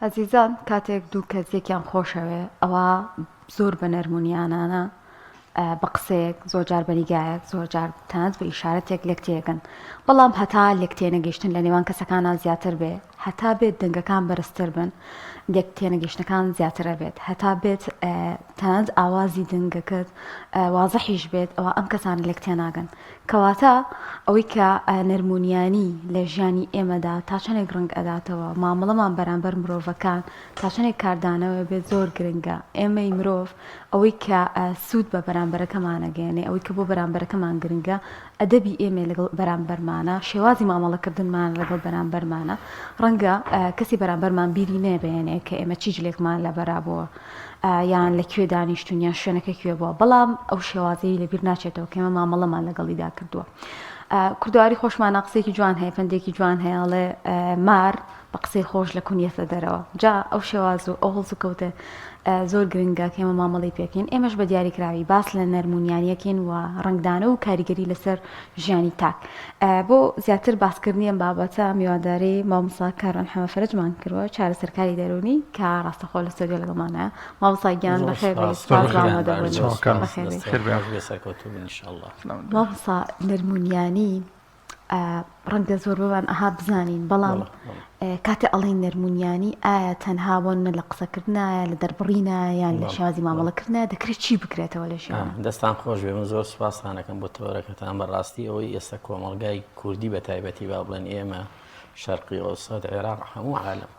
ئەزیزان کاتێک دوو کەس یەکیان خۆشەوێ ئەوا زۆر بە نەرمونیانانە بە قسەیەک زۆر جار بە نیگایەک زۆر جار تەنانەت بە ئیشارەتێک لێک تێگەن بەڵام هەتا لێک تێنەگەیشتن لە نێوان کەسەکانە زیاتر بێ هەتا بێت دەنگەکان بەرزتر بن لێک تێنەگەیشتنەکان زیاتر ئەبێت هەتا بێت تەنانەت ئاوازی دەنگەکەت وازحیش بێت ئەوە ئەم کەسانە لێک تێناگەن کەواتە ئەوەی کە نەرمونیانی لە ژیانی ئێمەدا تا چەندێک ڕەنگ ئەداتەوە مامەڵەمان بەرامبەر مرۆڤەکان تا چەندێک کاردانەوە بێت زۆر گرنگە ئێمەی مرۆڤ ئەوەی کە سوود بە بەرامبەرەکەمان ئەگەیەنێ ئەوەی کە بۆ بەرامبەرەکەمان گرنگە ئەدەبی ئێمەیە لەگەڵ بەرامبەرمانە شێوازی مامەڵەکردنمانە لەگەڵ بەرامبەرمانە ڕەنگە کەسی بەرامبەرمان بیری نەبێنێ کە ئێمە چی جلێکمان لەبەرا بووە یان لە کوێ دانیشتون یان شوێنەکە کوێ بووە بەڵام ئەو شێوازەی لەبیر ناچێتەوە کە ئێمە مامەڵەمان لەگەڵیدا کردووە کوردواری خۆشمانە قسێکی جوان هەیە پندێکی جوان هەیە ئەڵێ مار بە قسەی خۆش لە کون یەتە دەرەوە جا ئەو شێواز و ئەو هەڵسوکەوتە زۆر گرنگە کە ئێمە مامەڵەی پێکەین ئێمەش بە دیاریکراوی باس لە نەرمونیانیەکەین و ڕەنگدانەوە و کاریگەری لەسەر ژیانی تاک بۆ زیاتر باسکردنی ئەم بابەتە میوانداری مامۆستا کاروان حەمە فەرەجمان کردووە چارەسەرکاری دەروونی کە ڕاستەخۆ لە ستۆدیۆ لەگەڵمانە مامۆستا گیان بەخێر بێی سوپاس بۆ ئامادەبوونت بەخێر بێی مامۆستا نەرمونیانی ڕەنگە زۆربەمان ئەها بزانین بەڵام کاتێ ئەڵێن نەرمونیانی ئایا تەنها بۆ نە لە قسەکردنایە لە دەربڕینە یان لە شێوازی مامەڵەکردە دەکرێت چی بکرێتەوە لە ژیان دەستان خۆش بێ من زۆر سوپاستانەکەم بۆ تەوەرەکەتان بەڕاستی ئەوەی ئێستا کۆمەڵگای کوردی بە تایبەتی با بڵێن ئێمە شەرقی ئەوسەت عێراق هەموو عالم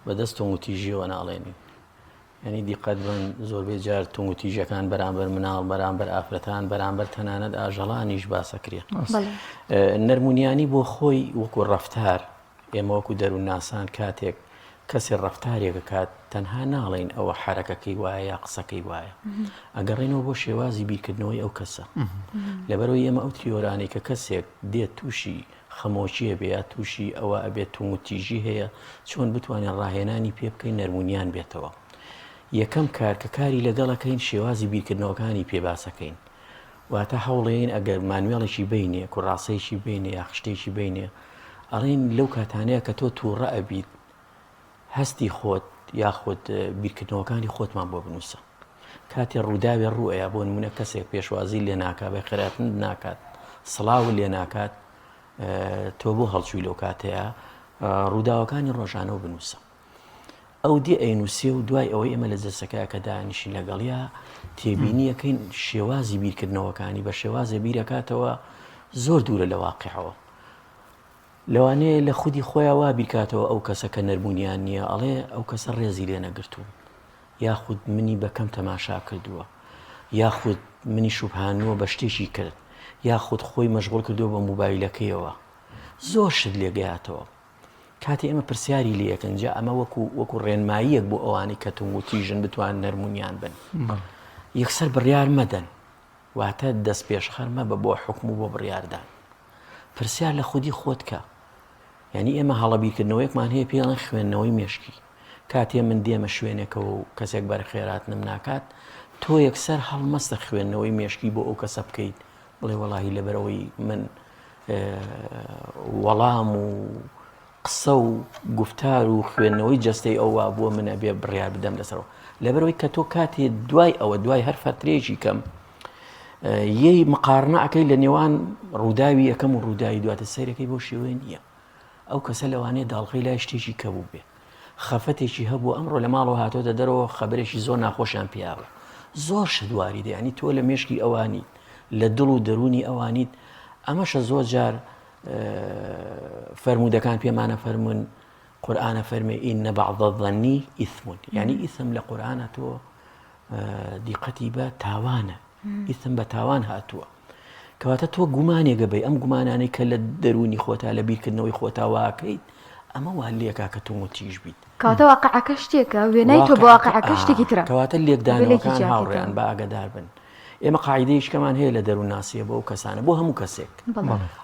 بەدەست توندوتیژیەوە ناڵێنین یانی دیقەت بن زۆربەی جار توندوتیژەکان بەرامبەر مناڵ بەرامبەر ئافرەتان بەرامبەر تەنانەت ئاژەڵانیش باسەکرێ نەرمونیانی بۆ خۆی وەکو ڕفتار ئێمە وەکو دەروونناسان کاتێک کەسی ڕفتارێکە کات تەنها ناڵێن ئەوە حرەکەکەی وایە یا قسەکەی وایە ئەگەڕێنەوە بۆ شێوازی بیرکردنەوەی ئەو کەسە لەبەرەوەی ئێمە ئەو تیۆرانەی کە کەسێک دێت تووشی خەمۆکی ئەبێ یا تووشی ئەوە ئەبێت توندوتیژی هەیە چۆن بتوانین ڕاهێنانی پێ بکەین نەرمونیان بێتەوە یەکەم کار کە کاری لەگەڵەکەین شێوازی بیرکردنەوەکانی پێ باسەکەین واتە هەوڵێین ئەگەر مانوێڵێکی بینێ کوڕاسەیەکی بینێ یا خشتێکی بینێ ئەڵێن لەو کاتانەیە کە تۆ تووڕە ئەبیت هەستی خۆت یاخود بیرکردنەوەکانی خۆتمان بۆ بنووسە کاتێ ڕووداوێ ڕووئەیا بۆ نمونە کەسێک پێشوازی لێ ناکات بە خێراتنت ناکات سڵاو لێ ناکات تۆ بۆ هەڵچووی لەو کاتەیە ڕووداوەکانی ڕۆژانەوە بنووسە ئەو دێ ئەینووسێ و دوای ئەوەی ئێمە لە جەسەکە کە دانیشین لەگەڵیا تێبینیەکەین شێوازی بیرکردنەوەکانی بە شێوازێ بیرەکاتەوە زۆر دوورە لە واقعەوە لەوانەیە لە خودی خۆیان وا بیرکاتەوە ئەو کەسە کە نەرمونیان نییە ئەڵێ ئەو کەسە ڕێزی لێ نەگرتووم یاخود منی بە کەم تەماشا کردووە یاخود منی شوبهانووە بە شتێکی کرد یاخود خۆی مەشغوڵ کردووە بە موبایلەکەیەوە زۆر شت لێگەیاتەوە کاتی ئێمە پرسیاری لەکەن جا ئەمە وەکو وەکو ڕێنماییەک بۆ ئەوانەی کە توندوتیژن بتوان نەرمونیان بن یەکسەر بڕیار مەدەن واتە دەست پێشخەر مەبە بۆ حکم و بۆ بڕیاردان پرسیار لە خودی خۆت کە یعنی ئێمە هەڵە بیرکردنەوەیەکمان هەیە پێڵێن خوێندنەوەی مێشکی کاتێ من دێمە شوێنێکەوە و کەسێک بەرخێراتنم ناکات تۆ یەکسەر هەڵمەستە خوێندنەوەی مێشکی بۆ ئەو کەسە بکەیت بڵێ وەڵاهی لەبەرەوەی من وەڵام و قسە و گفتار و خوێندنەوەی جەستەی ئەو وا بووە من ئەبێ بڕیار بدەم لەسەرەوە لەبەرەوەی کە تۆ کاتێ دوای ئەوە دوای هەر فەترەیەکی کەم یەی مقارنە ئەەکەی لە نێوان ڕووداوی یەکەم و ڕووداوی دواتە سەیرەکەی بۆ شێوەیە نییە ئەو کەسە لەوانەیە داڵغەی لای شتێکی کە بوو بێ خەفەتێکی هەبوو ئەمڕۆ لە ماڵەوە هاتۆتە دەرەوە خەبەرێکی زۆر ناخۆشیان پیاوە زۆر شت واریدە ینی تۆ لە مێشکی ئەوانیت لە دڵ و دەرونی ئەوانیت ئەمەشە زۆر جار فەرموودەکان پێمانە فەرمونون قورآانە فەرمێ إن بعض الظن إثم یعنی ئیثم لە قورآانە تۆ دیقەتی بە تاوانە ئیثم بە تاوان هاتووە کەواتە تۆ گومانێگە بی ئەم گومانانەی کە لە دەرونی خۆتا لە بیرکردنەوەی خۆتا واکەیت ئەمە وا لێکا کە تۆ تیژ بیت کەواتە واقعەکە شتێکە وێنای تۆ بۆ واقعەکە شتێکی ترە کەواتە لێکدانەوەکان هاوڕێیان بە ئاگادار بن ئێمە قاعدەیەکمان هەیە لە دەروونناسیە بۆ ئەو کەسانە بۆ هەموو کەسێک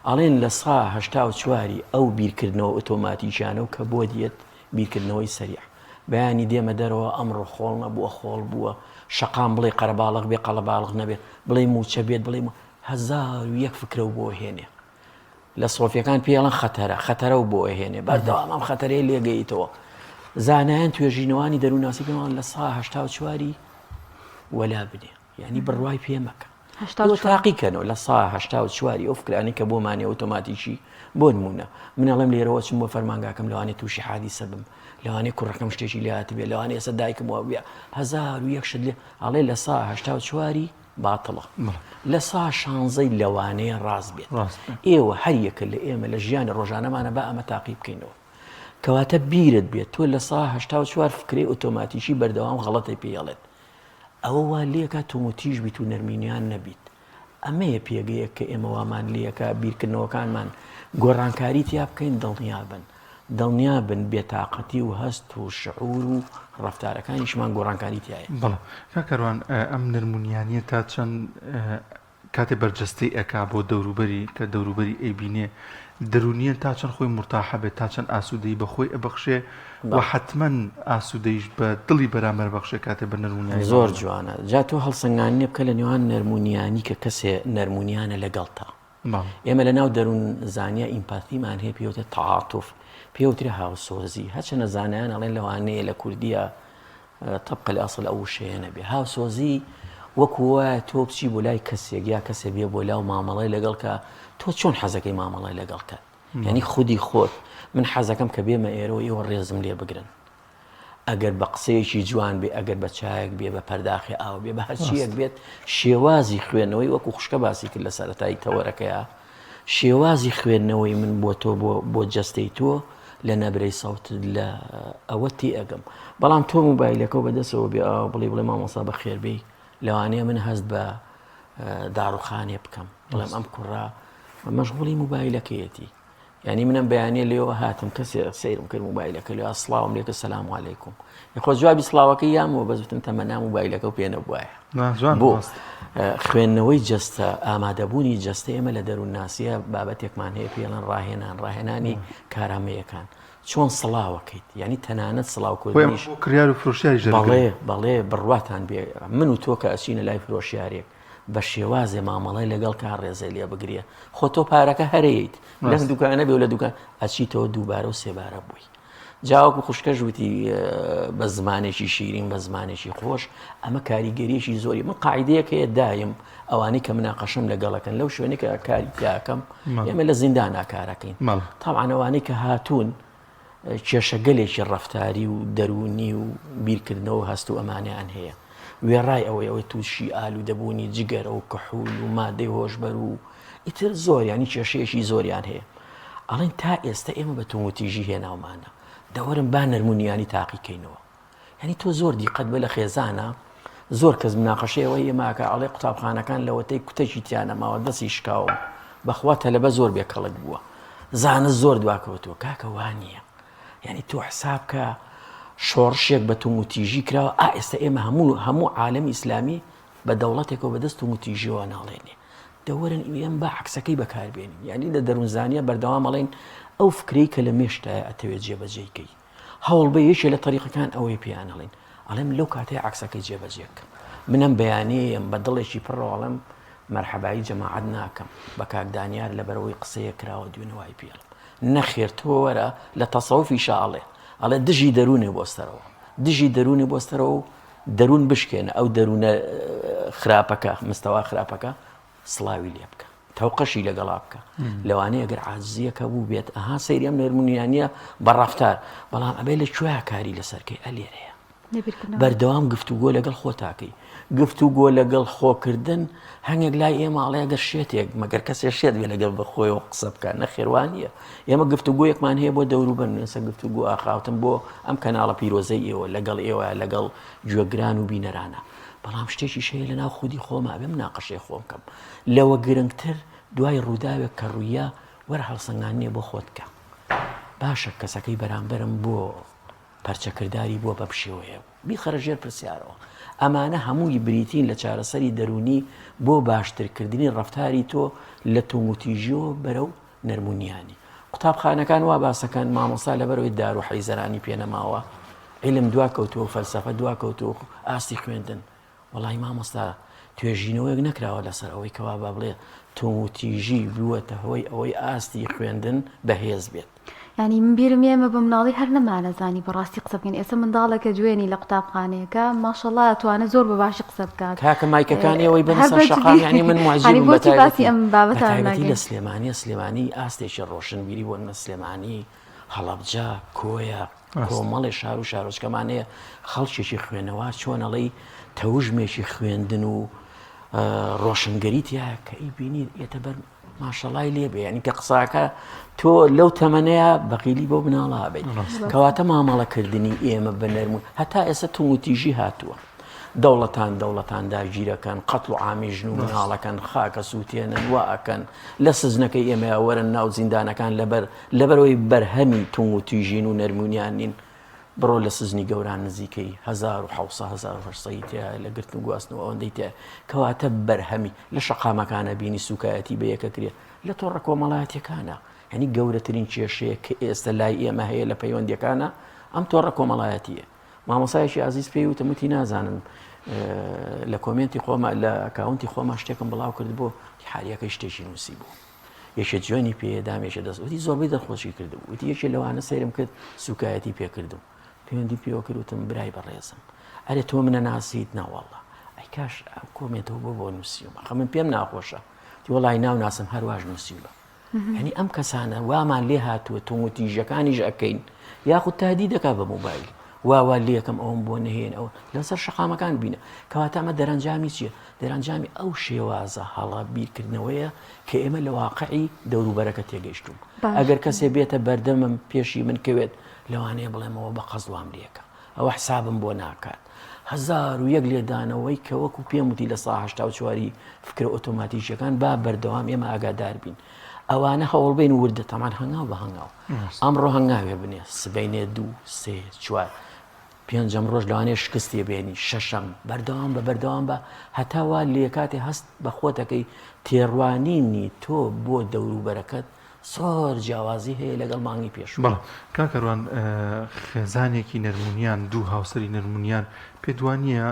ئەڵێن لە سا هەشتا و چواری ئەو بیرکردنەوە ئۆتۆماتیکیانە و کە بۆ دیێت بیرکردنەوەی سەریع بەیانی دێمە دەرەوە ئەمڕۆ خۆڵ نەبووە خۆڵ بووە شەقام بڵێ قەرەباڵغ بێ قەڵەباڵغ نەبێت بڵێ موچە بێت بڵێ 1001 فکرە و بۆ هێنێ لە سۆفیەکان پێی ئەڵێن خەتەرە خەتەرە و بۆ ئەهێنێ بەردەوام ئەم خەتەرەیە لێگەیتەوە. زانایان توێژینەوانی دەروونناسی پێمان لە سا هەشتا و چواری وەلا بنێ یعنی بڕوای پێ مەکە تاقی کەنەوە لە سا هەشتا و چواری ئەو فکرانی کە بۆمانێ ئۆتۆماتیکی بۆ نمونە من ئەڵێم لێرەوە چم بۆ فەرمانگاکەم لەوانێ تووشی حادیسە بم لەوانێ کوڕەکەم شتێکی لات بێ لەوانێ ئێستا دایکم وا بێ هەزار و یەک شت لێ ئەڵێ لە سا هەشتا و چواری باتڵە لە سا شانزەی لەوانەیە ڕاست بێت ئێوە هەر یەکە لە ئێمە لە ژیانی ڕۆژانەمانە با ئەمە تاقی بکەینەوە کەواتە بیرت بێت تۆ لە سا 84 فکرەی ئۆتۆماتیکی بەردەوام غەڵەتی پێڵێت ئەوە وا لێکا توموتیژ بیت و نەرمینیان نەبیت ئەمەیە پێگەیەک کە ئێمە وامان لێکا بیرکردنەوەکانمان گۆڕانکاری تیا بکەین دڵنیابن دڵنیابن بێتاقەتی و هەست و شعور و ڕەفتارەکانیشمان گۆڕانکاری تیایە. بەڵێ کاک کاروان ئەم نەرمونیانیە تا چەند کاتێ بەرجەستەی ئەکا بۆ دەوروبەری کە دەوروبەری ئەیبینێ دەرونیەن تا چەند خۆی مورتاحە بێت تا چەند ئاسوودەیی بە خۆی ئەبەخشێ و حەتمەن ئاسوودەیش بە دڵی بەرامبەر بەخشێ کاتێ بە نەرمونیانی زۆر جوانە جا تۆ هەڵسەنگاندنێ بکە لە نێوان نەرمونیانی کە کەسێ نەرمونیانە لەگەڵتا ئێمە لە ناو دەروون زانیا empathy مان هەیە پێوتە تعاطف پێوترێ هاوسۆزی هەرچەنە زانایان ئەڵێن لەوانەیە لە کوردیە طبق الاصل ئەو وشەیە نەبێ هاوسۆزی وەکو وایە تۆ بچی بۆ لای کەسێک یا کەسێ بێ بۆ لاو مامەڵەی لەگەڵ کە تۆ چۆن حەزەکەی مامەڵەی لەگەڵ کات یعنی خودی خۆت من حەزەکەم کە بێمە ئێرەوە ئێوە ڕێزم لێ بگرن ئەگەر بە قسەیەکی جوان بێ ئەگەر بە چایەک بێ بە پەرداخی ئاو بێ بە هەرچیەک بێت شێوازی خوێندنەوەی وەکو خوشکە باسی کرد لە سەرەتای تەوەرەکەیا شێوازی خوێندنەوەی من بۆ تۆ بۆ بۆ جەستەی تۆ لە نەبرەی سەوت لە ئەوە تێ ئەگەم بەڵام تۆ موبایلەکە و بەدەسەوە بێ ئاوا بڵێ بڵێ مامۆستا بەخێربێی لەوانەیە من هەست بە داڕوخانێ بکەم بڵێم ئەم کوڕە مەشغوڵی موبایلەکەیەتی یانی منم بەیانە لێەوە هاتم کەسێ سەیرم کرد موبایلەکە لێ سڵاوم لێکە سەلام علیکم خۆ جوابی سڵاوەکەی یامەوە بەس وتم تەمەنا موبایلەکە و پێ نەبوایە بۆ خوێندنەوەی جەستە ئامادەبوونی جەستە ئێمە لە دەروونناسیە بابەتێکمان هەیە پێڵەن ڕاهێنان ڕاهێنانی کارامەیەکان چۆن سڵاوەکەیت یعنی تەنانەت سڵاوکردنیش کڕیار و فرۆشیاریش بەڵێ بەڵێ بڕواتان بێ من و تۆ کە ئەچینە لای فرۆشیارێک بە شێوازێ مامەڵەی لەگەڵ کا ڕێزێ لێ بگرێ خۆ تۆ پارەکە هەرەیت لەم دوکانە بێ و لە دوکان ئەچیتەوە دووبارە و سێبارە بووی جاوەکو خوشکەش وتی بە زمانێکی شیرین بە زمانێکی خۆش ئەمە کاریگەریەکی زۆری من قاعدەیەک هەیە دایم ئەوانەی کە مناقەشەم لەگەڵەکەن لەو شوێنێک کە کاری تیاکەم ئێمە لە زیندانا کارەکەین تاوان ئەوانەی کە هاتوون کێشەگەلێکی ڕەفتاری و دەروونی و بیرکردنەوە و هەست و ئەمانەیان هەیە. وێڕای ئەوەی ئەوەی تووشی ئالوودەبوونی جگەرە و کحول و مادەی هۆشبەر و ئیتر زۆر یانی کێشەیەکی زۆریان هەیە. ئەڵێن تا ئێستە ئێمە بە توندوتیژی هێناومانە. دەوەرن با نەرمونیانی تاقی کەینەوە. یانی تۆ زۆر دیقەت بە لە خێزانە زۆر کەس مناقەشەی ئەوەی ئێمە ئەکا ئەڵێ قوتابخانەکان لەوەتەی کوتەکی تیا نەماوە دەستی شکاوە بەخوا تەلەبە زۆر بێ کەڵک بووە زانست زۆر دواکەوتووە کاکە وا نییە یعنی تۆ حساب کە شۆڕشێک بە توموتیژی کراوە ئا ئێستا ئێمە هەموو هەموو عالەمی ئیسلامی بە دەوڵەتێکەوە بەدەست توموتیژیەوە ناڵێنێ دەوەرن ئێم با عکسەکەی بەکاربێنین یعنی لە دەروونزانیە بەردەوام ئەڵێن ئەو فکرەی کە لە مێشتایە ئەتەوێت جێبەجێی کەی هەوڵ بە یەکێ لە تەریقەکان ئەوەی پێیان ئەڵێن ئەڵێم لەو کاتەی عەکسەکەی جێبەجێ بکەم من ئەم بەیانیەیەم بە دڵێکی پڕەوە ئەڵێم مەرحەبایی جەماعەت ناکەم بە کاک دانیار لەبەرئەوەی قسەیەک کراوە دوێنێ وای پێ ئەڵێم نەخێر تۆ وەرە لە تەسەوفیشا ئەڵێ ئەڵێ دژی دەروونێ بۆستەرەوە دژی دەروونی بۆستەرەوە و دەروون بشکێنە ئەو دەروونە خراپەکە مستەوا خراپەکە سڵاوی لێ بکە تەوقەشی لەگەڵا بکە لەوانەیە گەر عاجزیەکە بوو بێت ئەها سەیری ئەم نەرمونیانە بە ڕەفتار بەڵام ئەبێ لە کوێ کاری لەسەرکەی ئەلێرەیە بەردەوام گفتوگۆ لەگەڵ خۆتاکەی گفتوگۆ لەگەڵ خۆکردن هەنگێک لای ئێمە ئەڵێ گەر شێتێک مەگەر کەسێ شێت بێ لەگەڵ بە خۆیەوە قسە بکە نەخێوان نییە ئێمە گفتوگۆیەکمان هەیە بۆ دەوروبەر نوێسە گفتوگۆ ئاخاوتن بۆ ئەم کەناڵە پیرۆزەی ئێوە لەگەڵ ئێوە لەگەڵ گوێگران و بینەرانە بەڵام شتێکیش هەیە لەناو خودی خۆما ئەبێ مناقەشەی خۆم کەم لەوە گرنگتر دوای ڕووداوێک کە ڕوویە وەرە هەڵسەنگاندنێ بۆ خۆت کە باشە کەسەکەی بەرامبەرم بۆ پەرچەکرداری بووە بەم شێوەیە بوو بیخەرە ژێر پرسیارەوە ئەمانە هەمووی بریتین لە چارەسەری دەروونی بۆ باشترکردنی ڕەفتاری تۆ لە توموتیژیەوە بەرەو نەرمونیانی قوتابخانەکان وا باسەکەن مامۆستا لەبەرەوەی دار و حەیزەرانی پێ نەماوە عیلم دوا کەوتووە و فەلسەفە دوا کەوتووە و ئاستی خوێندن وەڵی مامۆستا توێژینەوەیەک نەکراوە لەسەر ئەوەی کەوا با بڵێ تووتیژی بووەتە هۆی ئەوەی ئاستی خوێندن بەهێز بێت. یانی من بیرم ئێمە بە مناڵی هەر نەمانەزانی بەڕاستی قسە بکەین ئێستا منداڵێکە دوێنی لە قوتابخانەیەکە ماشەڵا ئەتوانێت زۆر بە باشی قسە بکات کاکە مایکەکانی ئەوەی بەنە هەر سەر بە شەقام جدی یعنی من یانی معجبم بە بۆچی باسی تایبەتی ئەم بە بابەتانە تایبەتی لە ناکەین سلێمانیە سلێمانی ئاستێکی ڕۆشنبیری بۆ نە سلێمانی هەڵەبجە کۆیە ڕاستە. کۆمەڵێ شار و شارۆچکەمان هەیە خەڵکێکی خوێنەوار چۆن ئەڵێی تەوژمێکی خوێندن و ڕۆشنگەری تایە کە ئەیبینی ئێتە بەر ماشەڵای لێ بێ یعنی کە قساکە تۆ لەو تەمەنەیە بەقیلی بۆ مناڵا بیت کەواتە مامەڵەکردنی ئێمە بە نەرم و هەتا ئێستا توموتیژی هاتووە دەوڵەتان دەوڵەتان داگیرەکەن قەتڵ و عامی ژن و مناڵەکەن خاکە سووتێنن وا ئەکەن لە سزنەکەی ئێمە وەرن ناو زیندانەکان لەبەر لەبەرەوەی بەرهەمی توم و تیژین و نەرمونیان نین بڕۆ لە سجنی گەوران نزیکەی 1700 1800 تیایە لە گرتن و گواستنەوە ئەوەندەی تیایە کەواتە بەرهەمی لە شەقامەکانە بینی سوکایەتی بە یەکە کرێ لە تۆڕە کۆمەڵایەتیەکانە یعنی گەورەترین کێشەیە کە ئێستا لای ئێمە هەیە لە پەیوەندیەکانە ئەم تۆڕە کۆمەڵایەتیە مامۆسایەکی ئازیز پێی وتم وتی نازانم لە comment ی خۆما لە account ی خۆما شتێکم بڵاو کرد بۆ حالیەکەی شتێکی نووسی بوو یەکێ جوێنی پێدام یەکێ دەست وتی زۆربەی دەرخۆشی کردبوو وتی یەکێ لەوانە سەیرم کرد سوکایەتی پێکردم پەیوەندی پێوە کرد وتم برای بەڕێزم ئەرێ تۆ منە ناسیت ناوەڵە ئەی کاش ئەم comment ەوە بۆ بۆ نووسیومە خە من پێم ناخۆشە وتی وەڵی ناو ناسم هەرواش نووسیومە یعنی ئەم کەسانە وامان لێ هاتووە توموتیژەکانیش ئەەکەین یاخود تادی دەکا بە مۆبایل وا وا لێکەم ئەوم بۆ نهێن ئەوە لەسەر شەقامەکان بینە کەواتە ئەمە دەرەنجامی چییە دەرەنجامی ئەو شێوازە هەڵە بیرکردنەوەیە کە ئێمە لە واقعی دەوروبەرەکە تێگەیشتوون. ئەگەر کەسێ بێتە بەردەمم پێشی من کەوێت لەوانەیە بڵێمەوە بە قەسد وام لێکە ئەوە حسابم بۆ ناکات. 1001 لێدانەوەی کە وەکو پێم وتی لە سا 84ی فکرە ئۆتۆماتیکیەکان با بەردەوام ئێمە ئاگادار بین. ئەوانە هەوڵ بین وردە تەمان هەنگاو بە هەنگاو. ئەمڕۆ هەنگاوێ بنێ سبەینێ دوو سێ چوار. پێنجەم ڕۆژ لەوانەیە شکستی بێنی، شەشەم، بەردەوام بە بەردەوام بە هەتا وا لێکاتێ هەست بە خۆتەکەی تێڕوانینی تۆ بۆ دەوروبەرەکەت زۆر جیاوازی هەیە لەگەڵ مانگی پێشوو. بەڵێ کاک کاروان خێزانێکی نەرمونیان دوو هاوسەری نەرمونیان پێت وا نییە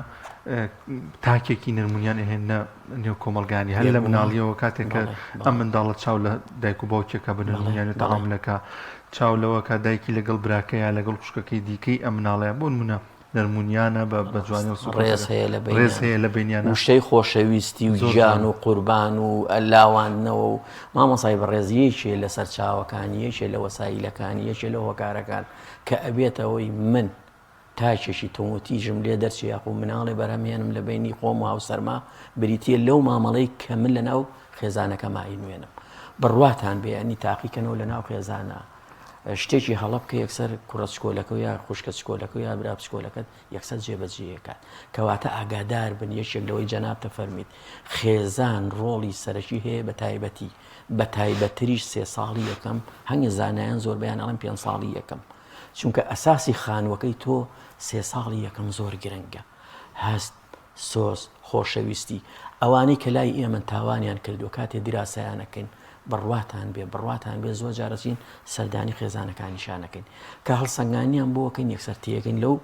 تاکێکی نەرمونیان ئەهێننە نێو کۆمەڵگانی هەر لە مناڵیەوە کاتێک کە ئەم منداڵە چاو لە دایک و باوکێکە بە نەرمونیانی تەعاملەکە چاو لەوە کا دایکی لەگەڵ براکەی یا لەگەڵ خوشکەکەی دیکەی ئەم مناڵەیە بۆ نمونە نەرمونیانە بە بە جوانی هەڵسوکەوت ڕێز دەکەن. هەیە لە ڕێز بەینیان هەیە لە بەینیانە. وشەی خۆشەویستی و زۆر گیان جوانە. و قوربان و لاواندنەوە و مامۆسای بەڕێز یەکێ لە سەرچاوەکانی یەکێ لە وەسایلەکانی یەکێ لە هۆکارەکان کە ئەبێتە هۆی من تاکێکی توندوتیژم لێ دەرچێ یاخۆ مناڵێ بەرهەمهێنم لە بەینی خۆم و هاوسەرما بریتییە لەو مامەڵەی کە من لەناو خێزانەکەما ئەینوێنم بڕواتان بێ یانی تاقیکەنەوە لەناو خێزانە شتێکی هەڵە بکە یەکسەر کوڕە چکۆلەکە و یا خوشکە چکۆلەکە و یا برا بچکۆلەکەت یەکسەر جێبەجێکات کەواتە ئاگادار بن یەکێک لەوەی جەنابتە فەرمیت خێزان ڕۆڵی سەرەکی هەیە بە تایبەتی بە تایبەتریش سێ ساڵی یەکەم هەنگە زانایان زۆربیان ئەڵێن پێ ساڵی یەکەم چونکە ئەساسی خانووەکەی تۆ سێ ساڵی یەکەم زۆر گرنگە هەست سۆز خۆشەویستی ئەوانەی کە لای ئێمەن تاوانیان کردووە کاتێ دیراسەیان ئەکەین بڕواتان بێ بڕواتان بێ زۆر جار ئەچین سەردانی خێزانەکانیشان ئەکەین کە هەڵسەنگانیان بۆ ئەکەین یەکسەر تێگەین لەو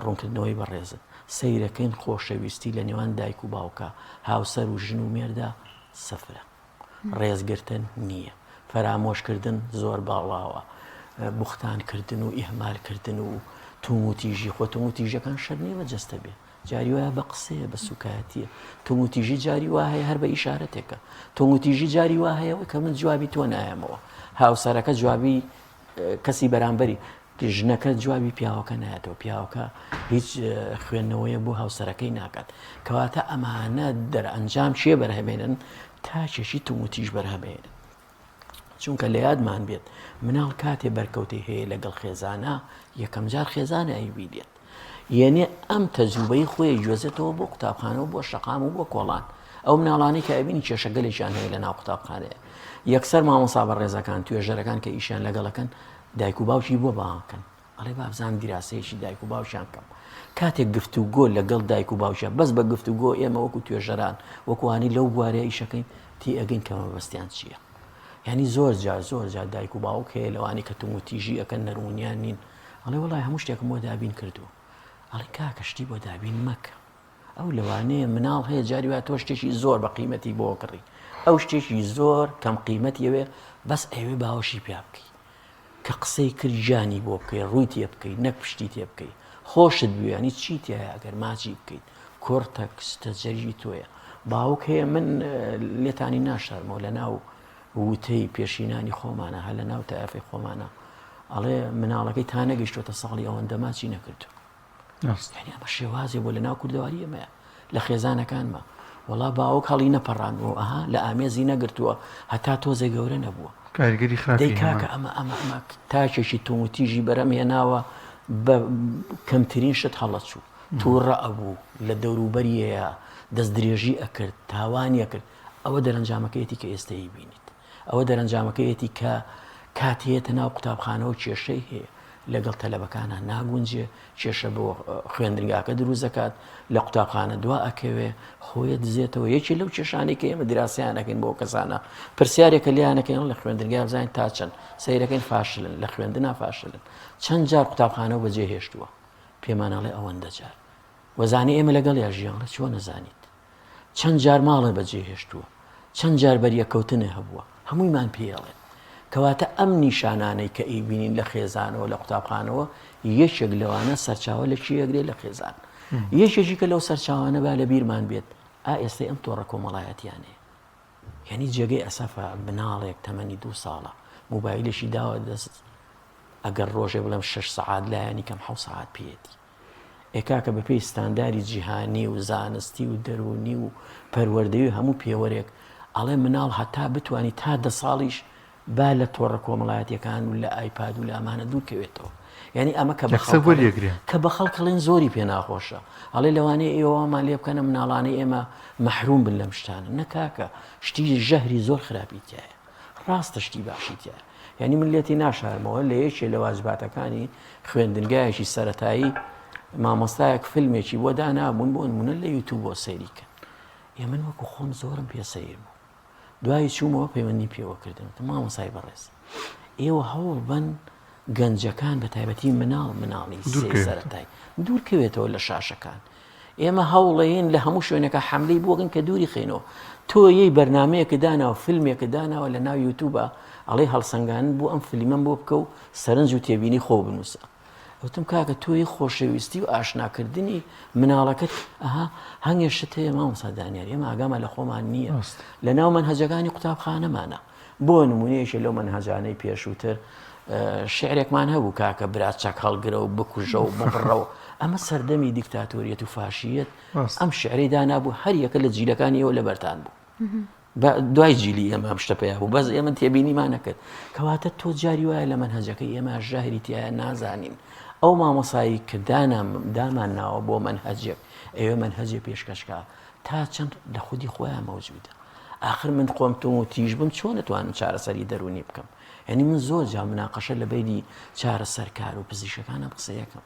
ڕوونکردنەوەی بەڕێزت سەیرەکەین خۆشەویستی لە نێوان دایک و باوکە هاوسەر و ژن و مێردە سفرە ڕێزگرتن نییە فەرامۆشکردن زۆر باڵاوە بوختانکردن و ئیهمالکردن و توموتیژی خۆ توموتیژەکان شەر نییە بە جەستە بێ جاری وایە بە قسەیە بە سوکایەتیە توموتیژی جاری وا هەیە هەر بە ئیشارەتێکە توموتیژی جاری وا هەیە کە من جوابی تۆ نایەمەوە هاوسەرەکە جوابی کەسی بەرامبەری ژنەکە جوابی پیاوەکە نایەتەوە پیاوەکە هیچ خوێندنەوەیە بۆ هاوسەرەکەی ناکات کەواتە ئەمانە دەرئەنجام چیە بەرهەمێنن تاکێکی توموتیش بەرهەمێنن چونکە لە یادمان بێت مناڵ کاتێ بەرکەوتەی هەیە لەگەڵ خێزانە یەکەم جار خێزانە ئەیبینێت یەنێ ئەم تەجروبەی خۆی گوێزێتەوە بۆ قوتابخانە و بۆ شەقام و بۆ کۆڵان ئەو مناڵانەی کە ئەبینی کێشەگەلێکیان هەیە لە ناو قوتابخانەیە یەکسەر مامۆسا بەڕێزەکان توێژەرەکان کە ئیشیان لەگەڵەکەن دایک و باوکی بۆ بانکەن ئەڵێ بابزانم دیراسەیەکی دایک و باوکیان کەم کاتێک گفتوگۆ لەگەڵ دایک و باوکیان بەس بە گفتوگۆ ئێمە وەکو توێژەران وەکوانی لەو بوارەیە ئیشەکەین تی ئەگەین کە مەبەستیان چییە یعنی زۆر جار زۆر جار دایک و باوک هەیە لەوانی کە توموتیژی ئەکەن نەرمونیان نین ئەڵێ وڵی هەموو شتێکم بۆ دابین کردووە ئەڵێ کاکە شتی بۆ دابین مەکە ئەو لەوانەیە مناڵ هەیە جاری وایە تۆ شتێکی زۆر بە قیمەتی بۆ کڕی ئەو شتێکی زۆر کەم قیمەتیەوێ بەس ئەوێ باوەشی پیا بکەی. کە قسەی کرد گیانی بۆ بکەی ڕووی تێ بکەی نەک پشتی تێ بکەی خۆشت بوێ ینی چی تایە ئەگەر ماچی بکەیت کۆرتە کچتە جەرگی تۆیە باوک هەیە من لێتانی ناشارمەوە لە ناو وتەی پێشینانی خۆمانە هەر لە ناو تایفەی خۆمانە ئەڵێ مناڵەکەی تا نەگەیشتۆتە ساڵی ئەوەندە ماچی نەکردو یعنی ئەمە شێوازێ بۆ لە ناو کوردەواری ئەمەیە لە خێزانەکانمە وەڵا باوک هەڵی نەپەڕاندووە ئەها لە ئامێزی نەگرتووە هەتا تۆزێ گەورە نەبووە کاریگەری خراپی دەی کاکە ئەمە ئەمە ئەمە تاکێکی توموتیژی بەرەم هێناوە بە کەمترین شت هەڵەچوو تووڕە ئەبوو لە دەوروبەریەیە دەست درێژی ئەکرد تاوانی ئەکرد ئەوە دەرەنجامەکەیەتی کە ئێستەی بینیت ئەوە دەرەنجامەکەیەتی کە کاتێ یەتە ناو قوتابخانەوە کێشەی هەیە لەگەڵ تەلەبەکانە ناگونجێ کێشە بۆ خوێندنگاکە دروست دەکات لە قوتابخانە دوا ئەکەوێ خۆیە دزێتەوە یەکێ لەو کێشانەی کە ئێمە دراسیان ئەەکەین بۆ کەسانە پرسیارێکە لیانەکەین لە خوێندنگا بزانین تا چەند سەیرەکەین فاشلن لە خوێندنا فاشلن چەند جار قوتابخانەوە بەجێ هێشتووە پێمانەڵێ ئەوەندە جار وەزانی ئێمە لەگەڵ یا ژیان چۆن نەزانیت چەند جار ماڵێ بەجێ هێشتووە، چەند جار بەریەککەوتنێ هەبووە، هەموویمان پێی ئەڵێن. کەواتە ئەم نیشانانەی کە ئەیبینین لە خێزانەوە، لە قوتابخانەوە، یەکێک لەوانە سەرچاوە لە کێ ئەگرێ؟ لە خێزان. یەکێکی کە لەو سەرچاوانە با لە بیرمان بێت، ئا ئێستەی ئەم تۆڕە کۆمەڵایەتیانەیە. یانی جێگەی ئەسەفە مناڵێک تەمەنی دوو ساڵە، موبایلێکی داوە دەست، ئەگەر ڕۆژێ بڵێم شەش سەعات لایەنی کەم حەوت سەعات پێیەتی. ئێ کاکە بەپێی ستانداری جیهانی و زانستی و دەروونی و پەروەردەیی و هەموو پێوەرێک ئەڵێ مناڵ هەتا بتانی تا دە ساڵیش با لە تۆڕە کۆمەڵایەتیەکان و لە ئایپاد و لە ئەمانە دوور کەوێتەوە یعنی ئەمە کە بە کە بە خەڵکڵێن زۆری پێ ناخۆشە ئەڵێ لەوانەیە ئێوەمان لێ بکەنە مناڵانەی ئێمە مەحروم بن لەم شتانە نەکاکە شتی ژەهری زۆر خراپی تایە ڕاستە شتی باشی تایە یانی من لێتی ناشارمەوە لە یەکێ لە واجباتەکانی خوێندنگایەکی سەتایی مامۆستایەک فیلمێکی بۆ دانابوون بۆ نمونە لە یوتوب بۆ سەیری کەن ئێ من وەکو خۆم زۆرم پێ سەیر بوو دوایی چوومەوە پەیوەندی پێوە کردم مامۆسای بەڕێز ئێوە هەوڵ بن گەنجەکان بە تایبەتی مناڵ مناڵی سەرەتای دوورکەوێتەوە لە شاشەکان ئێمە هەوڵەیەین لە هەموو شوێنەکە حەملەی بۆکەین کە دووری خەینەوە. تۆ یەی بەرنامەیەکت داناوە فیلمێکت داناوە لە ناو یوتوبا ئەڵێی هەڵسەنگاندن بۆ ئەم فلیمەم بۆ بکە و سەرنج و تێبینی خۆ بنووسە. وتم کاکە تۆی خۆشەویستی و ئاشناکردنی مناڵەکەت ئەها هەنگێ شت هەیە مامۆستا دانیار ئێمە ئاگامان لە خۆمان نییە لە ناو مەنهەجەکانی قوتابخانەمانە بۆ نمونە یەکێ لەو مەنهەجانەی پێشووتر شعرێکمان هەبوو کاکە برا چەک هەڵگرە و بکوژە و ببڕە و ئەمە سەردەمی دیکتاتۆریەت و فاشیەت ئەم شعری دانابوو هەر یەکە لە جیلەکانی ئێوە لەبەرتان بوو دوای جیلی ئێمە ئەم شتە پێیا بوو بەس ئێمە تێبینیمان نەکرد کەواتە تۆ جاری وایە لە مەنهەجەکەی ئێمە ژەهری تایە نازانین ئەو مامۆسایی کە دانام دامان ناوە بۆ مەنهەجێک ئەوێ مەنهەجێ پێشکەشکا تا چەند لە خودی خۆیان مەوجودە ئاخر من خۆم تون و تیژ بم چۆن ئەتوانم چارەسەری دەروونی بکەم یعنی من زۆر جا مناقەشە لە بەینی چارەسەرکار و پزیشکەکانم قسەیەکەم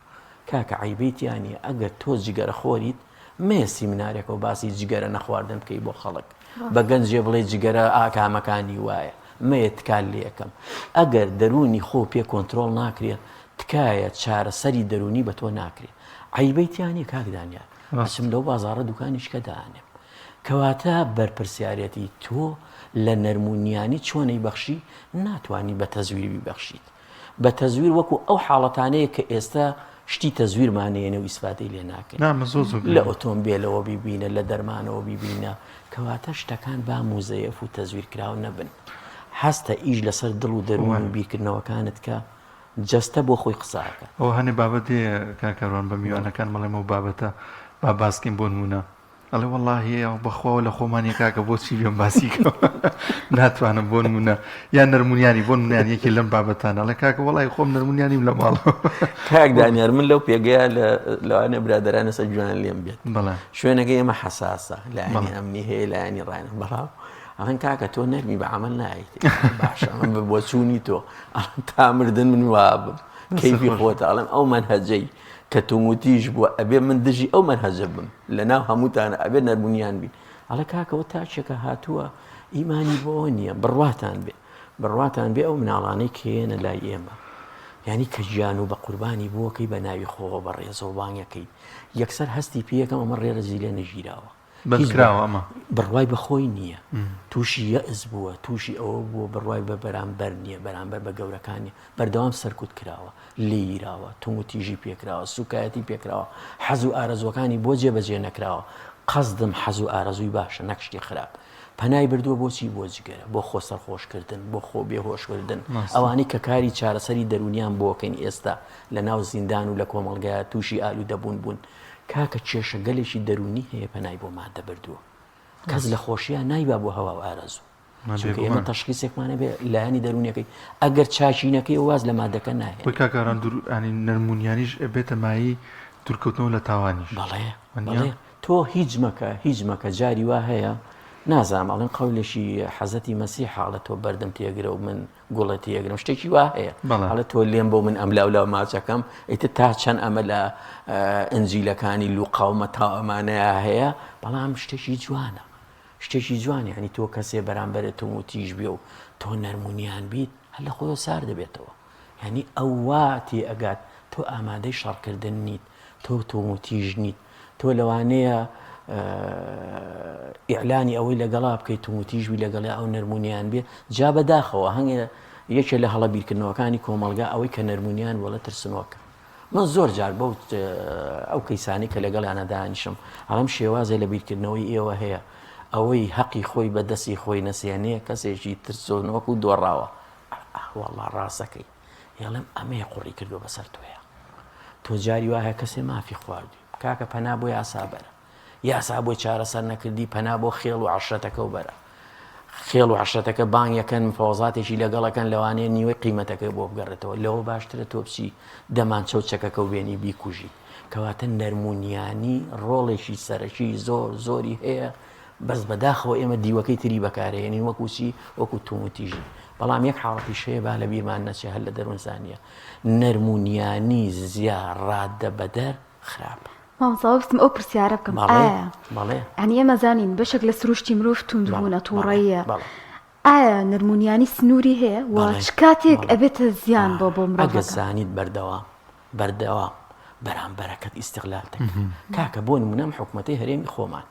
کاکە عیبەی تیا نییە ئەگەر تۆ جگەرە خۆریت مەیە سیمنارێکەوە باسی جگەرە نەخواردن بکەی بۆ خەڵک بە گەنجێ بڵێ جگەرە ئاکامەکانی وایە مەیە تکال لەکەم ئەگەر دەروونی خۆ پێ کۆنتترۆل ناکرێت تکایە چارەسەری دەروونی بە تۆ ناکرێت عیبەی تیا نییە کاک دانیار ئەچم لەو بازاڕە دوکانیشکە دانێم کەواتە بەرپرسیارێتی تۆ لە نەرمونیانی چۆنەی بەخشی ناتوانی بە تەزویر بیبەخشیت بە تەزویر وەکو ئەو حاڵەتانەیە کە ئێستا شتی تەزویرمان هەیە و ئیسفادەی لێ ناکەین لە ئۆتۆمبێلەوە بیبینە لە دەرمانەوە بیبینە کەواتە شتەکان با موزەیەف و تەزویر کراو نەبن هەستە ئیش لەسەر دڵ و دەروون و بیرکردنەوەکانت کە جەستە بۆ خۆی قسە ئەکات. ئەوە هەنێ بابەت هەیە کاک کاروان بە میوانەکان بەڵێم ئەو بابەتە با باسکەین بۆ نمونە ئەڵێ وەڵاهی ئەو بەخواوە لە خۆمانی کاکە بۆچی بێم باسی کەم ناتوانم بۆ نمونە یان نەرمونیانی بۆ نمونیان یەکێ لەم بابەتانە ئەڵێ کاکە وەڵی خۆم نەرمونیانیم لە ماڵەوە کاک دانیار من لەو پێگەیە لە لەوانەیە برادەران لەسەر گوێیان لێم بێت بەڵێ شوێنەکەی ئێمە حەساسە لایەنی ئەمنی هەیە لایەنی ڕایەنە بەڵام ئەڵێن کاکە تۆ نەرمی بە عەمەل نایەیت باشە ئەمە بە بۆچوونی تۆ ئەڵێن تا مردن من وابم کەیفی خۆتە ئەڵێم ئەو مەنهەجەی کە توموتیش بووە ئەبێ من دژی ئەو مەنهەجە بم لە ناو هەمووتانە ئەبێ نەرمونیان بین ئەڵێ کاکەوە تاکێکە هاتووە ئیمانی بۆ نییە بڕواتان بێ بڕواتان بێ ئەو مناڵانەی کێنە لای ئێمە یعنی کە گیان و بە قوربانی بووەکەی بە ناوی خۆوە بە ڕێزەوە بانگەکەی یەکسەر هەستی پێیەکەم ئەمە ڕێرەزی لێ نەگیراوە. هیچ بەندکراوە ئەمە. بڕوای بە خۆی نییە تووشی یەئس بووە تووشی ئەوە بووە بڕوای بە بەرامبەر نییە بەرامبەر بە گەورەکان نییە بەردەوام سەرکوت کراوە لێیراوە توندوتیژی پێکراوە سوکایەتی پێکراوە حەز و ئارەزووەکانی بۆ جێبەجێ نەکراوە قەزدم حەز و ئارەزووی باشە نەک شتی خراپ پەنای بردووە بۆ چی بۆ جگەرە بۆ خۆ سەرخۆشکردن بۆ خۆ بێهۆشکردن ئەوانەی کە کاری چارەسەری دەروونیان بۆکەین ئێستا لە ناو زیندان و لە کۆمەڵگایە تووشی ئالوودەبوون بوون کاکە کێشە گەلێکی دەروونی هەیە پەنای بۆ مادە بردووە کەس لە خۆشییا نایبا بۆ هەوا و ئارەزوو چونکە ئێمە تەشخیسێکمان هەبێ لایەنی دەروونیەکەی ئەگەر چاکی نەکەی واز لە مادەکە ناهێنێ. خۆی کاک ئارام دوور یانی نەرمونیانیش ئەبێتە مایەی دوورکەوتنەوە لە تاوانیش. بەڵێ بەڵێ تۆ هیچ مەکە هیچ مەکە جاری وا هەیە نازانم ئەڵێن قەولێکی حەزەتی مەسیح ئەڵێ تۆ بەردم تێگرە و من گوڵە تێگرم شتێکی وا هەیە ئەڵێ تۆ لێم بۆ من ئەم لاولا ماچەکەم ئیتر تا چەند ئەمە لە ئنجیلەکانی لوقا و مەتا ئەمانەیە هەیە بەڵام شتێکی جوانە شتێکی جوان یانی تۆ کەسێ بەرامبەرت توم و تیژ بێ و تۆ نەرم و نیان بیت هەر لە خۆیەوە سار دەبێتەوە یانی ئەو وا تێ ئەگات تۆ ئامادەی شەڕکردن نیت تۆ توم و تیژ نیت تۆ لەوانەیە ئیعلانی ئەوەی لەگەڵا بکەیت توم و تیژ بی لەگەڵیا ئەو نەرمونیان بێ جا بەداخەوە هەنگێ یەکێ لە هەڵە بیرکردنەوەکانی کۆمەڵگا ئەوەی کە نەرمونیان وەڵە ترسنۆکە من زۆر جار بەو ئەو کەیسانەی کە لەگەڵیانە دانیشم ئەڵێم شێوازێ لە بیرکردنەوەی ئێوە هەیە ئەوەی هەقی خۆی بە دەستی خۆی نەسێنێ کەسێکی ترسۆنۆک و دۆڕاوە وەڵا ڕاستەکەی ئێڵێم ئەمەیە قوڕی کردو بەسەر تۆیە تۆ جاری وایە کەسێ مافی خواردوی کاکە پەنا بۆ یاسا بەرە یاسا بۆی چارەسەر نەکردی پەنا بۆ خێڵ و عەشرەتەکەو بەرە. خێڵ و عەشرەتەکە بانگەکەن مفاوەزاتێکی لەگەڵەکەن لەوانەیە نیوەی قیمەتەکەی بۆ بگەڕێتەوە لەوە باشترە تۆ بچی دەمانچە و چەکەکە و بێنی بیکوژیت کەواتە نەرمونیانی ڕۆڵێکی سەرەکی زۆر زۆری هەیە بەس بەداخەوە ئێمە دیوەکەی تری بەکارهێنین وەکو چی وەکو توموتیژی بەڵام یەک حاڵەتیش هەیە با لە بیرمان نەچێ هەر لە دەروونزانیە نەرمونیانی زیا ڕادە بەدەر خراپە. مامۆستا ویستم ئەو پرسیارە بکەم ئایا یانی ئێمە زانین بەشێک لە سروشتی مرۆڤ توندبوونە تووڕەیە ئایا نەرمونیانی سنووری هەیە و چ کاتێک ئەبێتە زیان بۆ بۆ مرۆڤ ئەگەر زانیت بەردەوام بەردەوام بەرامبەرەکەت ئیستغلال دەکات کاکە بۆ نمونە ئەم حکومەتەی هەرێمی خۆمان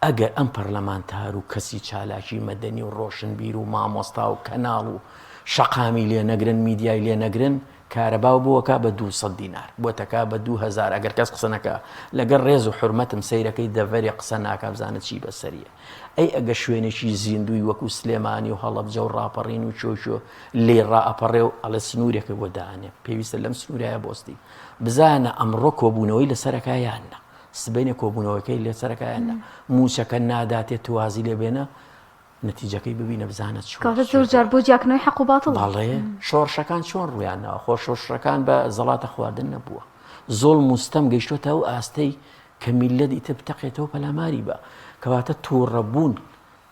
ئەگەر ئەم پەرلەمانتار و کەسی چالاکی مەدەنی و ڕۆشنبیر و مامۆستا و کەناڵ و شەقامی لێ نەگرن میدیای لێ نەگرن کارەبا و بۆکا بە 200 دینار بۆتەکا بە 2000 ئەگەر کەس قسە نەکا لەگەر ڕێز و حورمەتم سەیرەکەی دەڤەرێ قسە ناکا بزانە چی بەسەریە ئەی ئەگە شوێنێکی زیندووی وەکو سلێمانی و هەڵەبجە و ڕاپەڕین و چۆچۆ لێی ڕائەپەڕێ و ئەڵێ سنوورێکە بۆ دانێ پێویستە لەم سنوورایە بۆستی بزانە ئەمڕۆ کۆبوونەوەی لەسەرەکە یان نا سبەینێ کۆبوونەوەکەی لەسەرەکە یان نا مووچەکە ناداتێ تو وازی لێ بێنە نەتیجەکەی ببینە بزانە چۆن کەواتە زۆر جار بۆ جیاکردنەوەی حەق و باتڵە. بەڵێ شۆڕشەکان چۆن ڕوویان ناوە خۆ شۆڕشەکان بە زەڵاتە خواردن نەبووە زوڵم و ستەم گەیشتۆتە ئەو ئاستەی کە میللەت ئیتر بتەقێتەوە پەلاماری بە کەواتە تووڕەبوون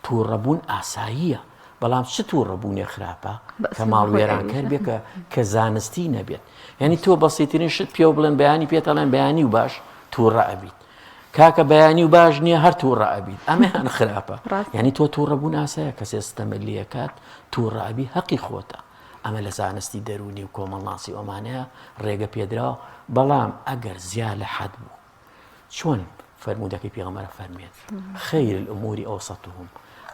تووڕەبوون ئاساییە بەڵام چ تووڕەبوونێ خراپە کە ماڵ وێرانکەر بێ کە کە زانستی نەبێت یعنی تۆ بەسیترین شت پێوە بڵێن بەیانی پێتەڵێن بەیانی و باش تووڕە ئەبیت کاکە بەیانی و باش نییە هەر تووڕە ئەبیت ئەمەیان خراپە یعنی تۆ تووڕەبوون ئاسایە کەسێ ستەمە لێکات تووڕە ئەبی هەقی خۆتە ئەمە لە زانستی دەروونی و کۆمەڵناسی ئەمانەیە ڕێگە پێدراوە بەڵام ئەگەر زیا لە حەد بوو چۆن فەرموودەکەی پێغەمبەر فەرمێت خیر الامور اوسطهم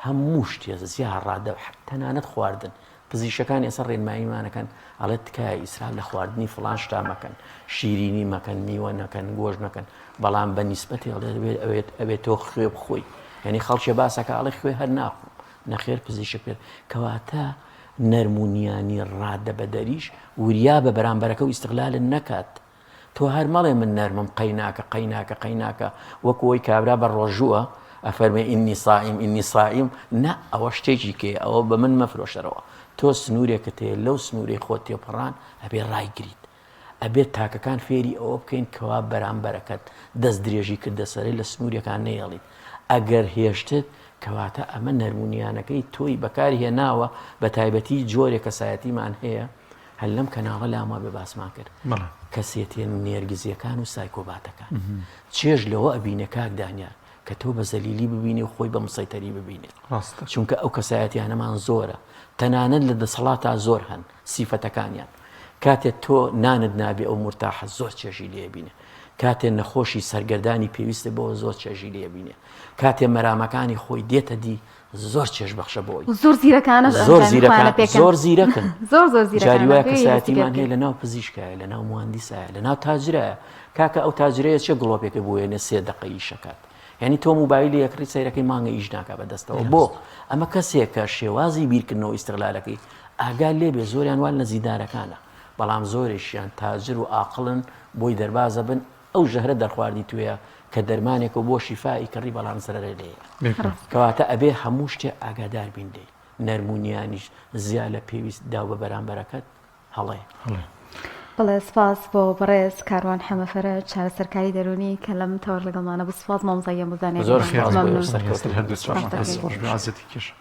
هەموو شتێ زیا ڕادە تەنانەت خواردن پزیشەکان ئێستا ڕێنماییمانەکەن ئەڵێت تکایە ئیسراف لە خواردنی فڵان شتا مەکەن شیرینی مەکەن میوە نەکەن گۆش نەکەن بەڵام بە نیسبەتی ئەڵێت ئەوێت ئەوێت تۆ خوێ بخۆی یعنی خەڵکێ باسەکە ئەڵێ خوێ هەر ناخۆم نەخێر پزیشک پێ کەواتە نەرم و نیانی ڕادە بەدەریش وریا بە بەرامبەرەکە و ئیستغلالت نەکات تۆ هەر مەڵێ من نەرمم قەیناکە قەیناکە قەیناکە وەکو ئەوەی کابرا بە ڕۆژووە ئەفەرمێ ئینی سائیم ئینی سائیم نا ئەوە شتێکی کێ ئەوە بە من مەفرۆشەرەوە تۆ سنوورێکت هەیە لەو سنوورەی خۆت تێپەڕان ئەبێ ڕایگریت ئەبێت تاکەکان فێری ئەوە بکەین کەوا بەرامبەرەکەت دەست درێژی کردە سەرێ لە سنوورەکان نەیەڵیت ئەگەر هێشتت کەواتە ئەمە نەرمونیانەکەی تۆی بەکار هێناوە بە تایبەتی جۆرێک کەسایەتیمان هەیە هەر لەم کەناڵە لام وابێ باسمان کرد کەسێتیە نێرگزیەکان و سایکۆباتەکان چێژ لەوە ئەبینێ کاک دانیار کە تۆ بە زەلیلی ببینی و خۆی بە مسەیتەری ببینێت چونکە ئەو کەسایەتیانەمان زۆرە تەنانەت لە دەسەڵاتا زۆر هەن سیفەتەکانیان. کاتێ تۆ نانت نابێ ئەو مورتاحە زۆر چێژی لێ بینێ کاتێ نەخۆشی سەرگەردانی پێویستە بۆ زۆر چێژی لێ بینێ کاتێ مەرامەکانی خۆی دێتە دی زۆر چێژ بەخشە بۆی زۆر زیرەکانە زۆر زیرەکانە زۆر زیرەکن زۆر زۆر زیرەکانە جاری وایە کەسایەتیمان هەیە لەناو پزیشکایە لەناو موهەندیسایە لەناو تاجرایە کاکە ئەو تاجرەیە چێ گڵۆپێکە بۆیەنێ سێ دەقە ئیشەکات یعنی تۆ موبایلی یەکڕی سەیرەکەی مانگە ئیش ناکا بەدەستەوە بۆ ئەمە کەسێکە شێوازی بیرکردنەوە ئیستغلالەکەی ئاگا لێبێ زۆریان وان لە زیدارەکانە بەڵام زۆرێکیان تاجر و ئاقڵن بۆی دەربازە بن ئەو ژەهرە دەرخواردی توێە کە دەرمانێکە بۆ شیفائی کڕی بەڵام زەرەرە لێیە کەواتە ئەبێ هەموو شتێ ئاگادار بین لێی نەرمونیانیش زیا لە پێویست داو بە بەرامبەرەکەت هەڵەیە. بەڵێ سپاس بۆ بەڕێز کاروان حەمە فەرەج چارەسەرکاری دەروونی کە لەم تەوەر لەگەڵمانە بوو سپاس مامۆستا گیان بۆ زانیاری زۆر سپاس بۆ ممنون. سەرکەوتن. هەردوو چاوان. دەست خۆش بێ عەزیەتی کێشا.